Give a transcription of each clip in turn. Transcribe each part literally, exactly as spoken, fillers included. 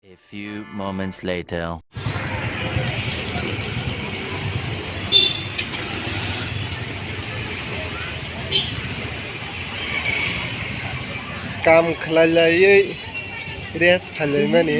A few moments later. Kam khlai laiwi rest khlai laimani.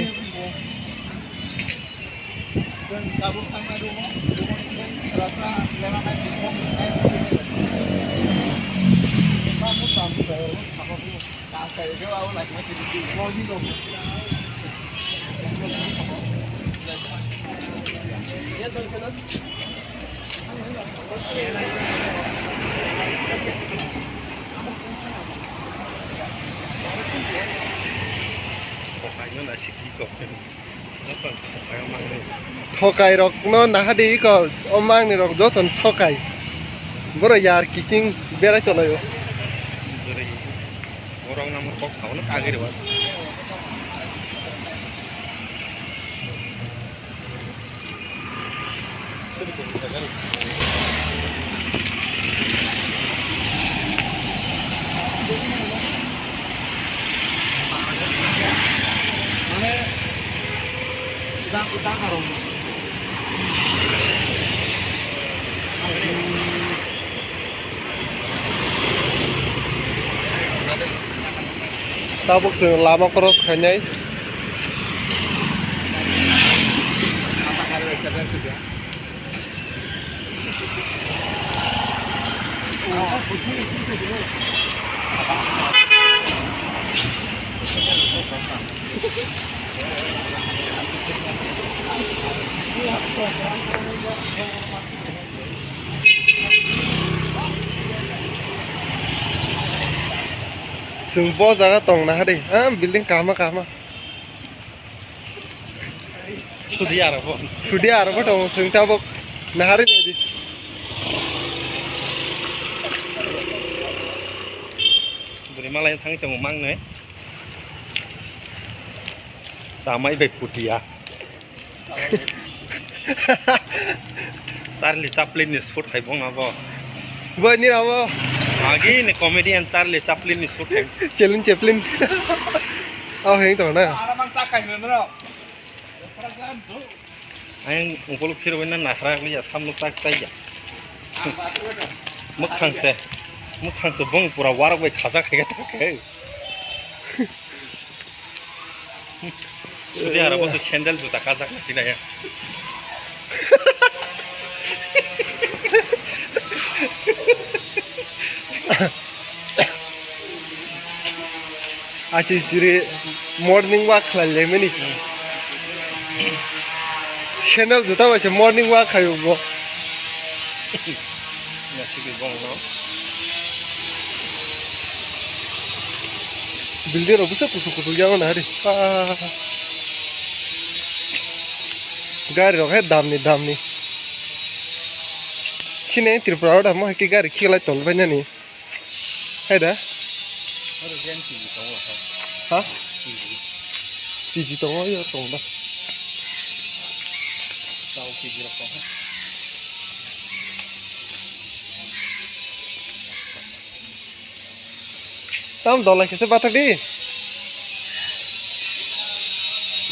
Thokai rok no naha di iko, o mangni rok joto no thokai. Boro yar kising berai tolai o. Borok namo kok sao no kagwi rw. Tabuk chwng lama cross khainai. Chwng bo jaga tong naha de, ah, building kahama kahama. Sudi aro bo. Sudi aro bo tongo, chwng tabuk naharwi naidi. Bwrwi malai thangwi tongo mangnwi. Chamai bai putia. Charlie Chaplin ni shoot hai bong abo. Bo ni abo. Agi ni comedian Charlie Chaplin ni shoot hai. Chelin Chaplin. Oh, heng to na. Ayang ungkulu phirwi na nakhra liya samno chak chaiya. Mwkhang se. Mwkhang se bong pura warak bai khajak hai ta khe. Sudi aro bo sandal juta kajak na sinaya. Achi siri morning walk khlai le mani. Sandal juta bai se morning walk khai bo. Nasiki bong no. Building rok bwsa kuchuk kuchuk yago na hari. Ah. Gari rok hai damni damni. Sini Tripura o damo hai khe gari khiklai tol bai nani. Hai da? Oro jen P G tongo, ha? Ha? P G. P G tongo, yo tong da. Tao P G rok tong, ha? Tam dolai khe se bathak di.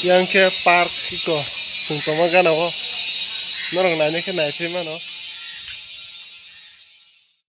Yang khe park iko, chwng tongma gana o. Norok naina khe nai phai mano.